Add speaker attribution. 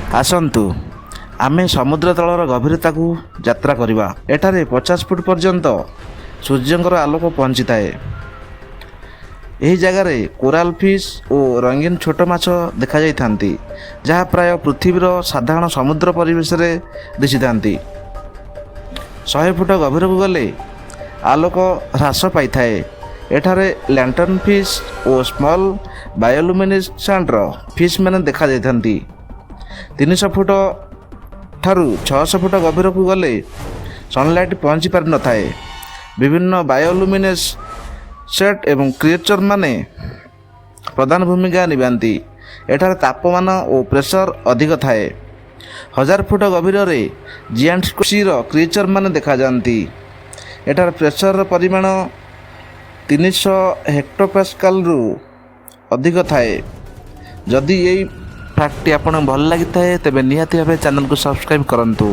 Speaker 1: ଆସନ୍ତୁ, ଆମେ ସମୁଦ୍ର ତଳର ଗଭୀରତାକୁ ଯାତ୍ରା କରିବା। ଏଠାରେ 50 ଫୁଟ ପର୍ଯ୍ୟନ୍ତ ସୂର୍ଯ୍ୟଙ୍କର ଆଲୋକ ପହଞ୍ଚିଥାଏ। ଏହି ଜାଗାରେ କୋରାଲ ଫିସ୍ ଓ ରଙ୍ଗୀନ ଛୋଟ ମାଛ ଦେଖାଯାଇଥାନ୍ତି, ଯାହା ପ୍ରାୟ ପୃଥିବୀର ସାଧାରଣ ସମୁଦ୍ର ପରିବେଶରେ ଦିଶିଥାନ୍ତି। 100 ଫୁଟ ଗଭୀରକୁ ଗଲେ ଆଲୋକ ହ୍ରାସ ପାଇଥାଏ। ଏଠାରେ ଲ୍ୟାଣ୍ଟର୍ନ ଫିସ୍ ଓ ସ୍ମଲ୍ ବାୟୋଲୁମିନେସେଣ୍ଟର ଫିସ୍ ମାନେ ଦେଖାଯାଇଥାନ୍ତି। 300 ଫୁଟ ଠାରୁ 600 ଫୁଟ ଗଭୀରକୁ ଗଲେ ସନଲାଇଟ୍ ପହଞ୍ଚି ପାରିନଥାଏ। ବିଭିନ୍ନ ବାୟୋଲୁମିନେସେଣ୍ଟ ଏବଂ କ୍ରିଏଚର୍ ମାନେ ପ୍ରଧାନ ଭୂମିକା ନିଭାନ୍ତି। ଏଠାରେ ତାପମାନ ଓ ପ୍ରେସର ଅଧିକ ଥାଏ। 1000 ଫୁଟ ଗଭୀରରେ ଜିଆଣ୍ଟ ସିର କ୍ରିଏଚର୍ ମାନେ ଦେଖାଯାଆନ୍ତି। ଏଠାରେ ପ୍ରେସରର ପରିମାଣ 300 ହେକ୍ଟୋପାସ୍କାଲରୁ ଅଧିକ ଥାଏ। ଯଦି ଏଇ ଫ୍ୟାକ୍ଟଟି ଆପଣଙ୍କୁ ଭଲ ଲାଗିଥାଏ, ତେବେ ନିହାତି ଭାବେ ଚ୍ୟାନେଲକୁ ସବସ୍କ୍ରାଇବ୍ କରନ୍ତୁ।